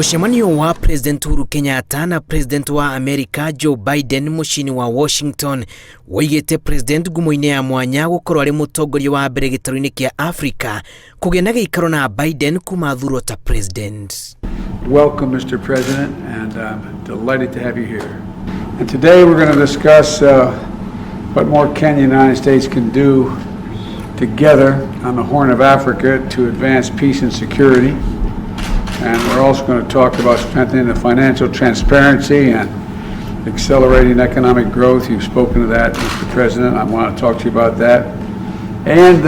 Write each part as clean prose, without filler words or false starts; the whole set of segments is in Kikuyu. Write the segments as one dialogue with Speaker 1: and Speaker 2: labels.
Speaker 1: Mũcemanio wa President Uhuru Kenyatta na President wa Amerika Joe Biden mũciĩ-inĩ wa Washington woigĩte President ngumo-inĩ ya mwanya gũkorwo arĩ mũtongoria wa mbere gĩtarũ-inĩ kĩa Afrika kũgĩa na gĩikaro na Biden kuma thurwo ta President.
Speaker 2: Welcome, Mr. President, and I'm delighted to have you here. And today we're going to discuss what more Kenya and the United States can do together on the Horn of Africa to advance peace and security. And we're also going to talk about strengthening the financial transparency and accelerating economic growth. You've spoken to that, Mr. President. I want to talk to you about that. And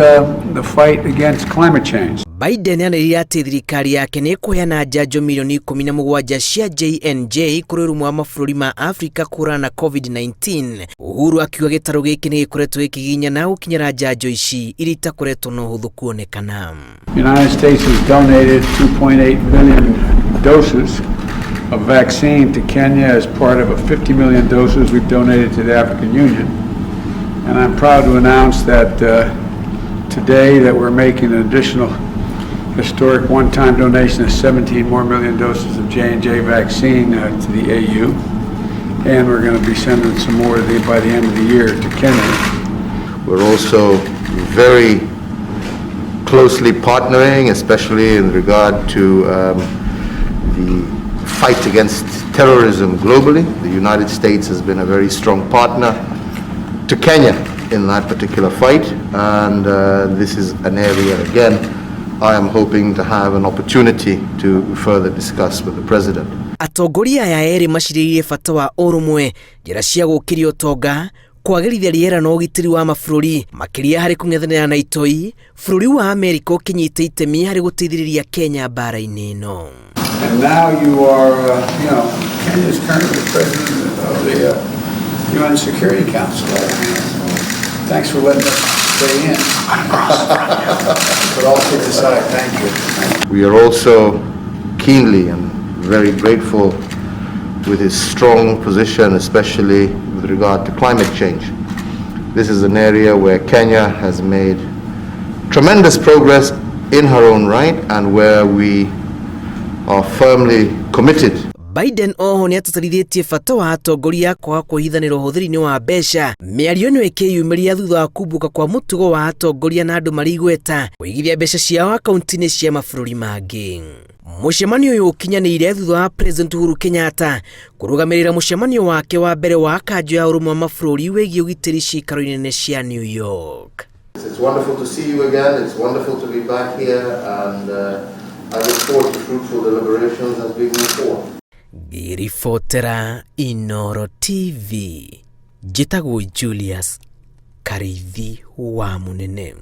Speaker 2: the fight against climate change.
Speaker 1: Biden anĩrĩire atĩ thirikari yake nĩ ĩkũheana njanjo milioni 17 cia JNJ kũrĩ ũrũmwe wa mabũrũri ma Afrika kũhũrana na COVID-19. Uhuru akiuga gĩtarũ gĩkĩ nĩ gĩkoretwo gĩkĩginyana gũkinyĩra njanjo ici iria itakoretwo na ũhũthũ kuonekana.
Speaker 2: The United States has donated 2.8 million doses of vaccine to Kenya as part of a 50 million doses we've donated to the African Union. And I'm proud to announce that today that we're making an additional historic one-time donation of 17 more million doses of J&J vaccine to the AU. And we're going to be sending some more by the end of the year to Kenya.
Speaker 3: We're also very closely partnering, especially in regard to the fight against terrorism globally. The United States has been a very strong partner to Kenya in that particular fight, and this is an area, again, I am hoping to have an opportunity to further discuss with the President.
Speaker 1: Atongoria aya erĩ macirĩrĩirie bata wa ũrũmwe, njĩra cia gũkĩria ũtonga, kwagĩrithia rĩera na ũgitĩri wa mabũrũri, makĩria harĩ kũng'ethanĩra na itoi, bũrũri wa Amerika ũkĩnyita itemi harĩ gũteithĩrĩria Kenya mbara-inĩ ĩno.
Speaker 2: And now you are, Kenya is currently the president of the UN Security Council. Thanks for letting us stay in. But all kidding aside, thank you.
Speaker 3: We are also keenly and very grateful with his strong position, especially with regard to climate change. This is an area where Kenya has made tremendous progress in her own right and where we are firmly committed.
Speaker 1: Biden oho nĩ atĩtĩrithĩtie bata wa atongoria kwaga kwĩhithanĩra ũhũthĩri-inĩ wa mbeca. Mĩario ĩno ĩkĩyumĩria thutha wa kumbũka kwa mũtugo wa atongoria na andũ marĩ igweta kũigithia mbeca ciao akaunti-inĩ cia mabũrũri mangĩ. Mũcemanio ũyũ ũkinyanĩire thutha wa President Uhuru Kenyatta kũrũgamĩrĩra mũcemanio wake wa mbere wa kanjũ ya ũrũmwe wa mabũrũri wĩgiĩ ũgitĩri ciikaro-inĩ nene cia New York.
Speaker 3: It's wonderful to see you again. It's wonderful to be back here, and I look forward to fruitful deliberations as we move forward.
Speaker 1: Ngĩribotera Inoro TV, njĩtagwo Julius Karithi wa Mũnene.